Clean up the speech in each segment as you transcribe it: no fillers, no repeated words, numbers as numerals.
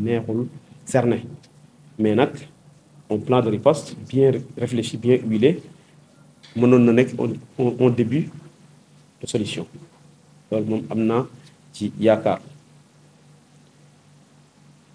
neexul cerner mais nag un plan de riposte bien réfléchi bien huilé mënoon na nekk un début de solution loolu moom am naa ci yaakaar.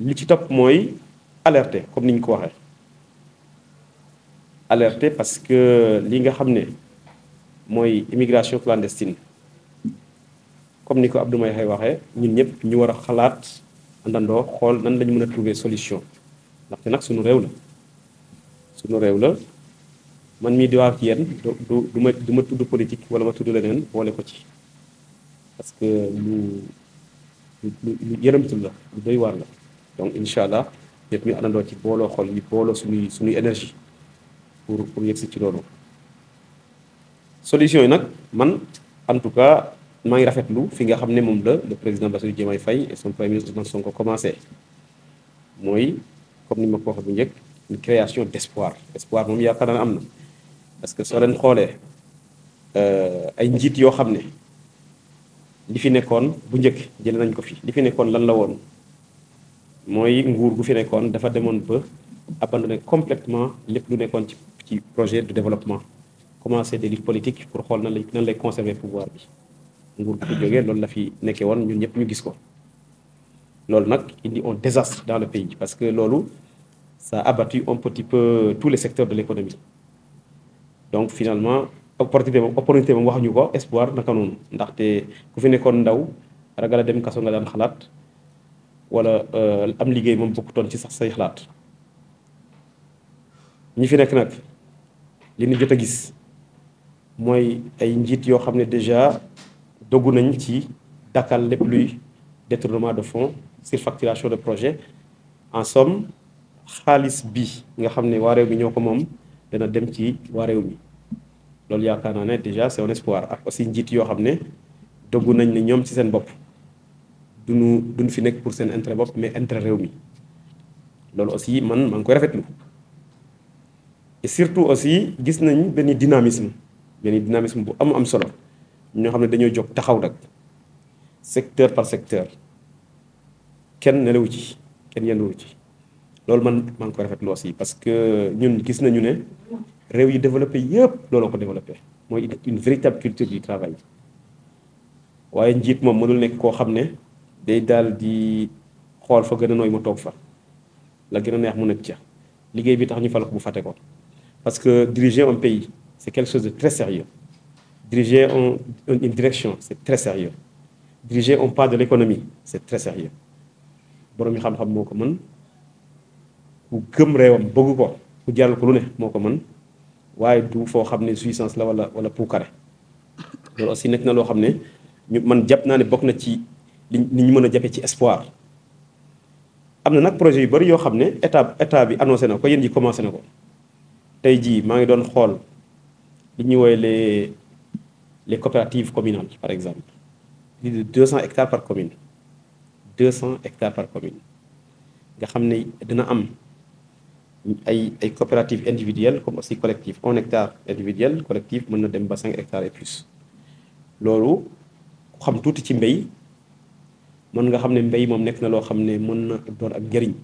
li ci topp mooy alerter comme ni ñu ko waxee alerter parce que li nga xam ne mooy immigration clandestine comme ni ko Abdou May waxee ñun ñëpp ñu war a xalaat àndandoo xool nan lañu mën a trouver solution ndaxte nag suñu réew la man mii di wax ak yéen du ma tudd politique wala ma tudd leneen boole ko ci parce que lu yërëmtul la lu doy waar la donc incha allah ñëpp ñu àndandoo ci booloo xol yi booloo suñuy énergie pour yegsi ci loolu solution yi nag man en tout cas maa ngi rafetlu fi nga xam ne moom la le président Bassirou Diomaye Faye et son premier ministre Ousmane Sonko commencé mooy comme ni ma ko waxee bu njëkk une création d'espoir moom yaakaar naa ne am na parce que soo leen xoolee ay njiit yoo xam ne li fi nekkoon bu njëkk jëlee nañ ko fi li fi nekkoon lan la woon mooy nguur gu fi nekkoon dafa demoon ba abandonné complètement lépp lu nekkoon ci projet de développement commencé des luttes politiques pour xool nan lay conserver pouvoir bi nguur gu fi jógee loolu la fi nekkee woon ñun ñëpp ñu gis ko loolu nag indi un désastre dans le pays parce que loolu ça a abattu un petit peu tous les secteurs de l'économie donc finalement opportunité moom waxuñu ko espoir naka noonu ndaxte ku fi nekkoon ndaw ragal a dem kaso nga daan xalaat wala am liggéey moom bokkutoon ci sax say xalaat ñi fi nekk nag li ñu jot a gis mooy ay njiit yoo xam ne déjà doggu nañ ci dakkal lépp luy détournement de fonds surfacturation de projet en somme xaalis bi nga xam ne waa réew mi ñoo ko moom dana dem ci waa réew mi loolu yaakaar naa ne déjà c'est un espoir ak aussi njiit yoo xam ne doggu nañ ne ñoom ci seen bopp duñ fi nekk pour seen intérêt bopp mais intérêt réew mi loolu aussi man maa ngi koy rafetlu et surtout aussi gis nañ benn dynamisme bu am solo ñoo xam ne dañoo jóg taxaw nag secteur par secteur kenn nelewu ci kenn yenduwu ci loolu man maa ngi koy rafetlu aussi parce que ñun gis nañu ne réew yi développé yëpp looloo ko développé mooy une véritable culture du travail waaye njiit moom mënul nekk koo xam ne day daal di xool fa gën a nooy mu toog fa la gën a neex mu nekk ca liggéey bi tax ñu fal ko bu fàtte ko parce que diriger un pays c'est quelque chose de très sérieux diriger une direction c'est très sérieux diriger un pan de l'économie c'est très sérieux borom yi xam-xam moo ko mën ku gëm réewam bëgg ko ku jaral ko lu ne moo ko mën waaye du foo xam ne jouissance la wala puukare loolu aussi nekk na loo xam ne man jàpp naa ne bokk na ci li ñu mën a jàppe ci espoir am na nag projet yu bari yoo xam ne état bi annoncé na ko yéen ji commencé na ko tey jii maa ngi doon xool li ñuy woowee les coopératives communales par exemple plus de 200 hectares par commune 200 hectares par commune nga xam ne dina am ay coopératives individuelles comme aussi collectives 1 hectare individuel collectif mën na dem ba 5 hectares et plus loolu ku xam tuuti ci mbéy mën nga xam ne mbéy moom nekk na loo xam ne mën na doon ak njëriñ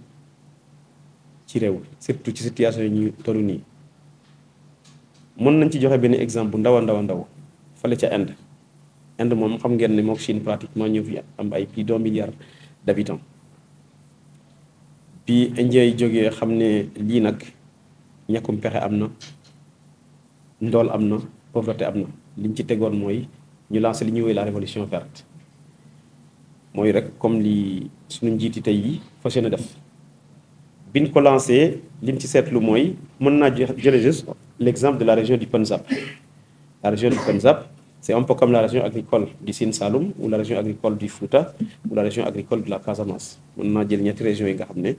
ci réew surtout ci situation yi ñu tollu nii mën nañ ci joxe benn exemple bu ndaw a ndaw fale ca Inde moom xam ngeen ne moom Chine pratiquement ñu fi am ay plus d'1 milliard d'habitants bi Indien yi jógee xam ne lii nag ñàkkum pexe am na ndool am na pauvreté am na liñ ci tegoon mooy ñu lancé li ñuy woowee la révolution verte mooy rek comme li suñu njiiti tey yi fas yéene def biñ ko lancé liñ ci seetlu mooy mën naa jële juste l'exemple de la région du Punjab. La région du Punjab c'est un peu comme la région agricole du Sine Saloum ou la région agricole du Fouta ou la région agricole de la Casamance mën naa jël ñetti régions yi nga xam ne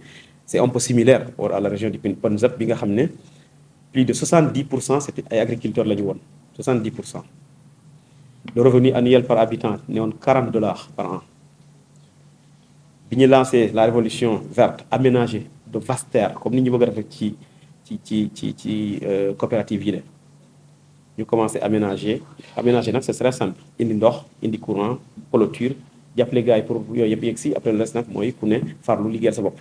c'est un peu similaire à la région du Punjab bi nga xam ne plus de 70% c'était ay agriculteurs la ñu woon 70%. Le revenu annuel par habitant ne woon $40 par an bi ñu lancé la révolution verte aménagée de vastes terres comme ni ñu bëgg a defee ci coopérative yi de ñu commencé aménager nag c'est très simple indi ndox indi courant clôture jàppale gars yi pour yooyu yëpp yegg si après le reste nag mooy ku ne farlu liggéeyal sa bopp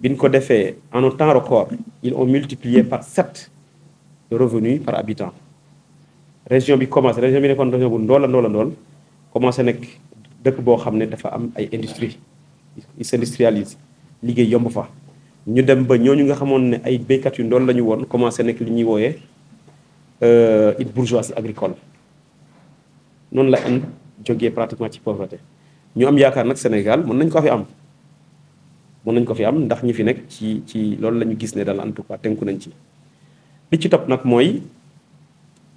bi ñu ko defee en un temps record ils ont multiplié par 7 le revenu par habitant. région bi commencé région bi nekkoon région bu ndool commencé nekk dëkk boo xam ne dafa am ay industrie ils s'industrialisent liggéey yomb fa. ñu dem ba ñooñu nga xamoon ne ay béykat yu ndool la ñu woon commencé nekk li ñuy wooyee une bourgeoisie agricole noonu la en jógee pratiquement ci pauvreté. ñu am yaakaar nag Sénégal mën nañ ko fi am ndax ñi fi nekk ci loolu la ñu gis ne daal en tout cas tënku nañ ci. li ci topp nag mooy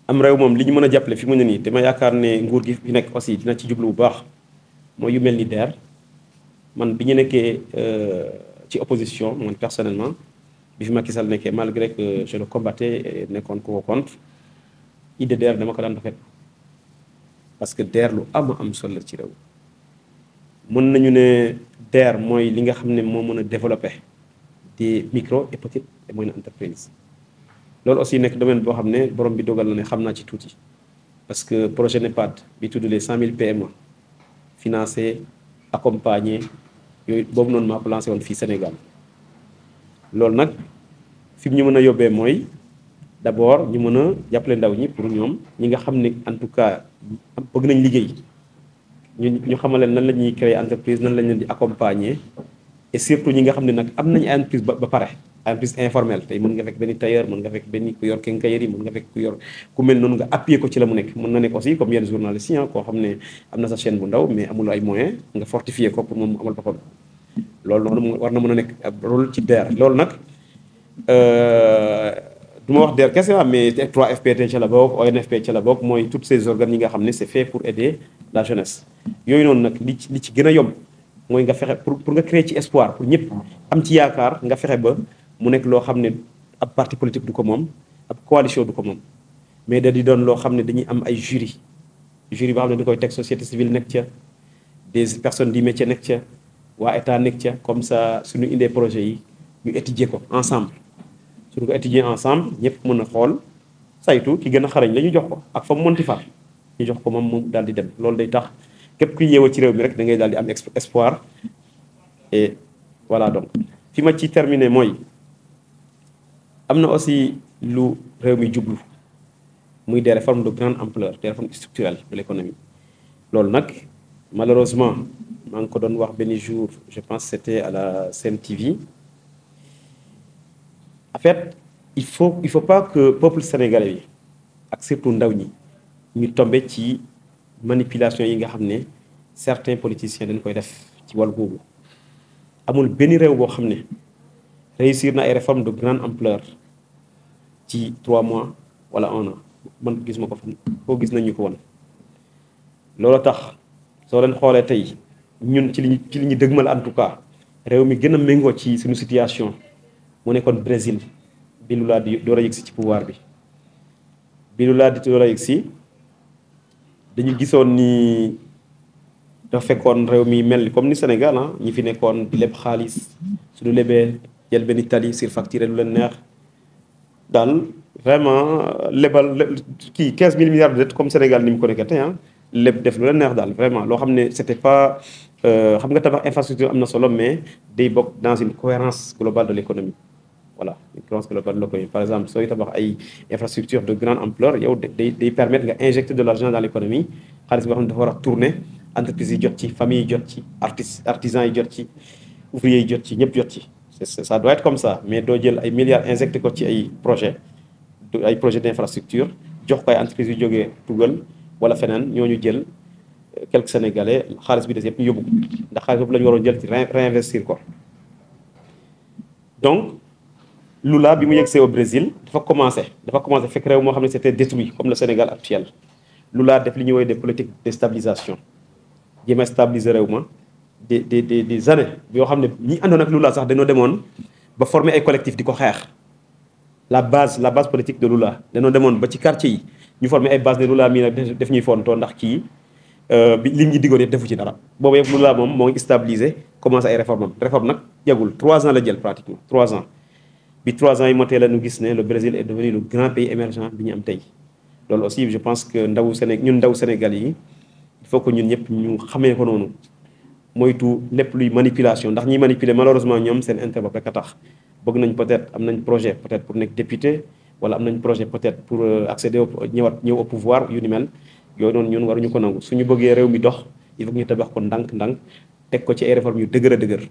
am réew moom li ñu mën a jàppale fi mu ne nii dama yaakaar ne nguur gi fi nekk aussi dina ci jublu bu baax mooy yu mel ni DER. man bi ñu nekkee ci opposition man personnellement bi fi Macky Sall nekkee malgré que je le combattais nekkoon ko contre idée DER dama ko daan rafet parce que DER lu am solo la ci réew. mën nañu ne DER mooy li nga xam ne moo mën a développer des micro et petites et moyennes entreprises loolu aussi nekk domaine boo xam ne borom bi dogal na ne xam naa ci tuuti parce que projet NEPAD bi tudd les 100 000 PME financé accompagné yooyu boobu noonu maa ko lancé woon fii Sénégal. loolu nag fi mu ñu mën a yóbbee mooy d'abord ñu mën a jàppale ndaw ñi pour ñoom ñi nga xam ne en tout cas bëgg nañ liggéey ñu xamal leen nan la ñuy créer entreprise nan lañ leen di accompagner et surtout ñi nga xam ne nag am nañu entreprise ba pare entreprise informelle tey mën nga fekk benn tailleur mën nga fekk benn ku yor quincaillerie mën nga fekk ku mel noonu nga appuyer ko ci la mu nekk. mën na nekk aussi comme yenn journalistes yi koo xam ne am na sa chaîne bu ndaw mais amul ay moyens nga fortifier ko pour moom mu amal boppam loolu noonu war na mën a nekk ab rôle ci DER. loolu nag du ma wax DER kese mais 3FPT ca la bokk ONFP ca la bokk mooy toutes ces organes yi nga xam ne c'est fait pour aider la jeunesse. yooyu noonu nag li ci gën a yomb mooy nga fexe pour nga créer ci espoir pour ñëpp am ci yaakaar nga fexe ba mu nekk loo xam ne ab parti politique du ko moom ab coalition du ko moom mais da di doon loo xam ne dañuy am ay jury boo xam ne da koy teg société civile nekk ca des personnes du métier nekk ca waa état nekk ca comme ça suñu indee projet yi ñu étudier ko ensemble suñu ko étudier ensemble ñëpp mën a xool saytu ki gën a xarañ la ñu jox ko ak fa mu mënti far ñu jox ko moom mu daal di dem. loolu day tax képp kuy yeewoo ci réew mi rek da ngay daal di am espoir et voilà. donc fi ma ci terminer mooy am na aussi lu réew mi jublu muy des réformes de grande ampleur des réformes structurelles de l'économie. loolu nag malheureusement maa ngi ko doon wax benn jour je pense c'était à la Sen TV. en fait il faut pas que peuple sénégalais yi ak surtout ndaw ñi ñu tombé ci manipulation yi nga xam ne certains politiciens dañ koy def ci wàllu googu. amul benn réew boo xam ne réussir na ay réformes de grande ampleur ci 3 mois wala 1 an man gis ma ko fan foo gis nañu ko woon. loolu tax soo leen xoolee tey ñun ci li ñu dëgmal en tout cas réew mi gën a méngoo ci suñu situation mu nekkoon Brésil bi Lula di door a yëgsi ci pouvoir bi Lula di door a yëgsi dañu gisoon ni dafa fekkoon réew mi mel comme ni Sénégal ñi fi nekkoon di leb xaalis suñu lebee jël benn tali surfacturé lu leen neex daal vraiment lebal kii 15 000 milliards de dette comme Sénégal ni mu ko nekkee tey lépp def lu leen neex daal vraiment loo xam ne c'était pas xam nga tabax infrastructure am na solo mais day bokk dans une cohérence globale de l'économie. voilà une cohérence globale de l'économie. par exemple sooy tabax ay infrastructures de grande ampleur yow day permettre nga injecter de l'argent dans l'économie xaalis boo xam ne dafa war a tourner entreprises yi jot ci famille yi jot ci artisans yi jot ci ouvriers yi jot ci ñëpp jot ci. ça doit être comme ça mais doo jël ay milliards injecté ko ci ay projets d'infrastructure jox ko ay entreprises yu jógee tugal wala feneen ñooñu jël quelques sénégalais xaalis bi des yëpp ñu yóbbu ndax xaalis boobu la ñu waroon jël ci réinvestir ko. donc Lula bi mu yegsee au Brésil dafa commencé fekk réew moo xam ne c'était détruit comme le Sénégal actuel. Lula def li ñuy woowee des politiques de stabilisation jéem a stabiliser réew ma des années yoo xam ne ñi àndoon ak Lula sax dañoo demoon ba former ay collectifs di ko xeex. la base politique de Lula dañoo demoon ba ci quartier yi ñu former ay base ne Lula mii nag def ñuy fontoo ndax kii bi li ñu diggoon yëpp defu ci dara. boobu yëpp Lula moom moo ngi stabiliser commencé ay réformes nag yàggul 3 ans la jël pratiquement 3 ans bi 3 ans yi motee la ñu gis ne le Brésil est devenu le grand pays émergent bi ñu am tey. loolu aussi je pense que ñun ndaw Sénégal yi il faut que ñun ñëpp ñu xamee ko noonu moytu lépp luy manipulation ndax ñiy manipuler malheureusement ñoom seen intérêt bopp rek a tax bëgg nañ peut-être am nañ projet peut-être pour nekk député wala am nañ projet peut-être pour accéder ñëw au pouvoir yu ni mel yooyu noonu ñun waruñu ko nangu suñu bëggee réew mi dox il faut ñu tabax ko ndànk-ndànk teg ko ci ay réformes yu dëgër a dëgër